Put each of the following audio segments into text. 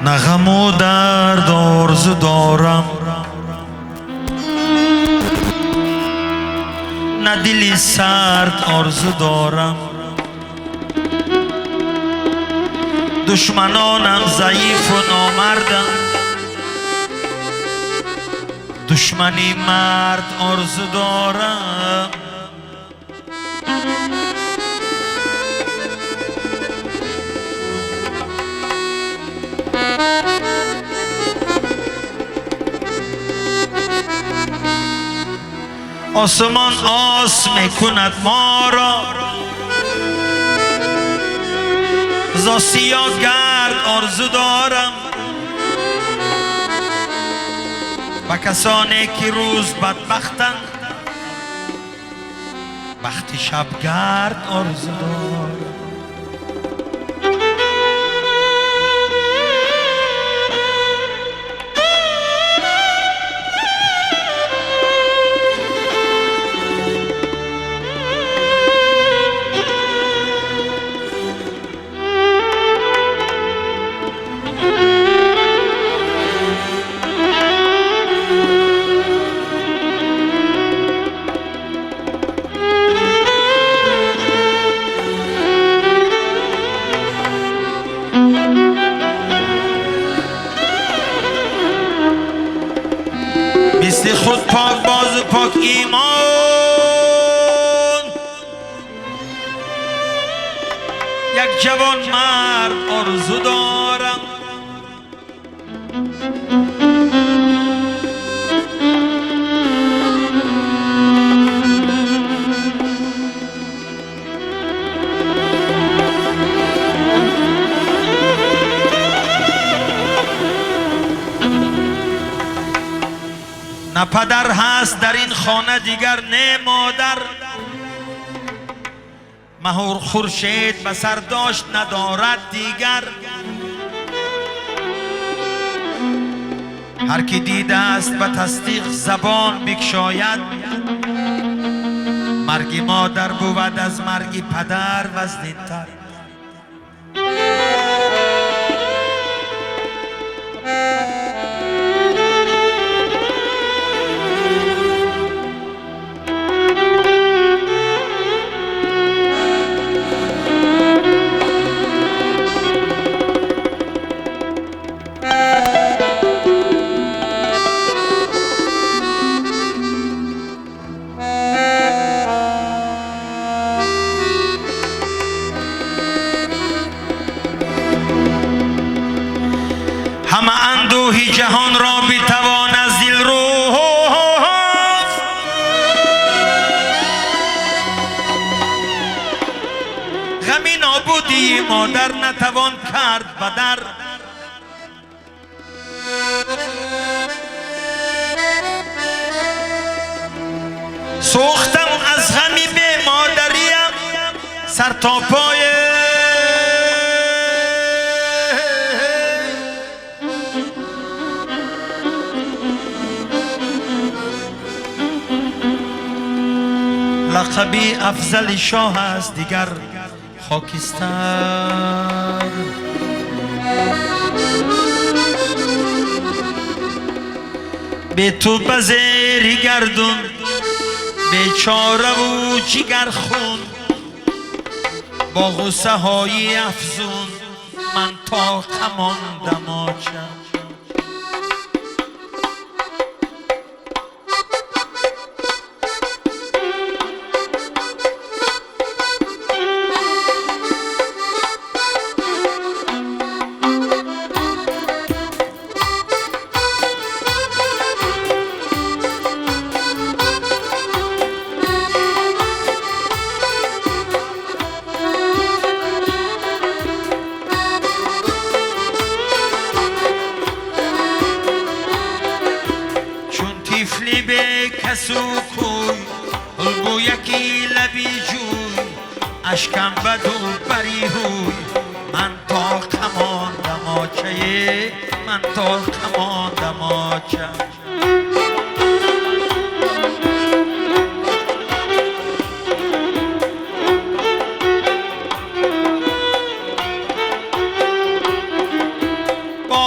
На ғаму дард орзу дорам, на дили сард орзу дорам. Душманонам заифу номардам, душмани мард орзу дорам. Осмон ос мекунад моро, з осиё гард орзу дорам. Ба касоне ки рӯз бадбахтанд, бахти шабгард орзу дорам. Мисли худ пок бозу пок имон, як ҷавон мард орзу дорам. На падар ҳаст дар ин хона дигар, не модар. Маҳур хуршед ба сар дошт надорад дигар. Ҳар ки дидааст ба тасдиқ забон бикшояд, марги модар бувад аз марги падар вазнинтар. Ҳама андӯҳи ҷаҳонро битавон аз дил руфт, ғами нобудии модар натавон кард бадар. Сӯхтам аз ғами бемодариям сар то пой, лақаби афзали шоҳ аст дигар хокистар. Бе ту ба зери гардун бечораву ҷигархун, бо ғуссаҳои афзун ман тоқа мондам оча. Тифли бекасу кӯй, гӯяки лаби ҷӯй, ашкам баду бари ҳӯй, ман тоқа мондам очае, ман тоқа мондам оча. Бо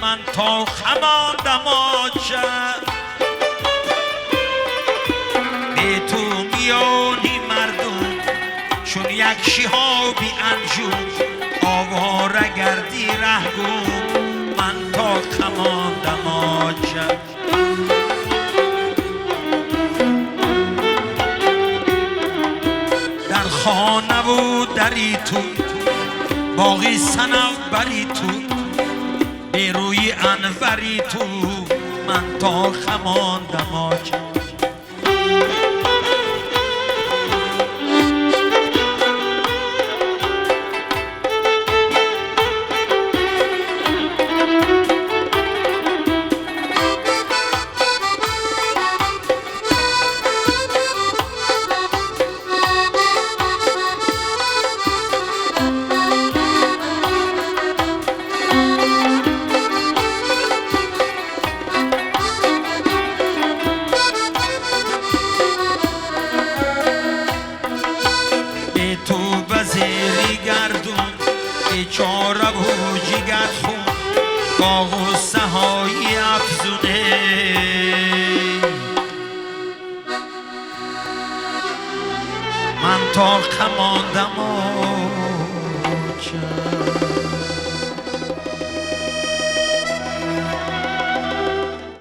Ман то хамондам оча. Бе ту миёни мардум чун як шиҳоби анҷум, овора гардӣ раҳгум, ман то хамондам оча. Дар хонаву дари ту боғи санавбари ту, берӯи анвари ту, ман то хамондам оча. Бечора ву ҷигархун, бо ғуссаҳои афзуне, ман то хамондам оча.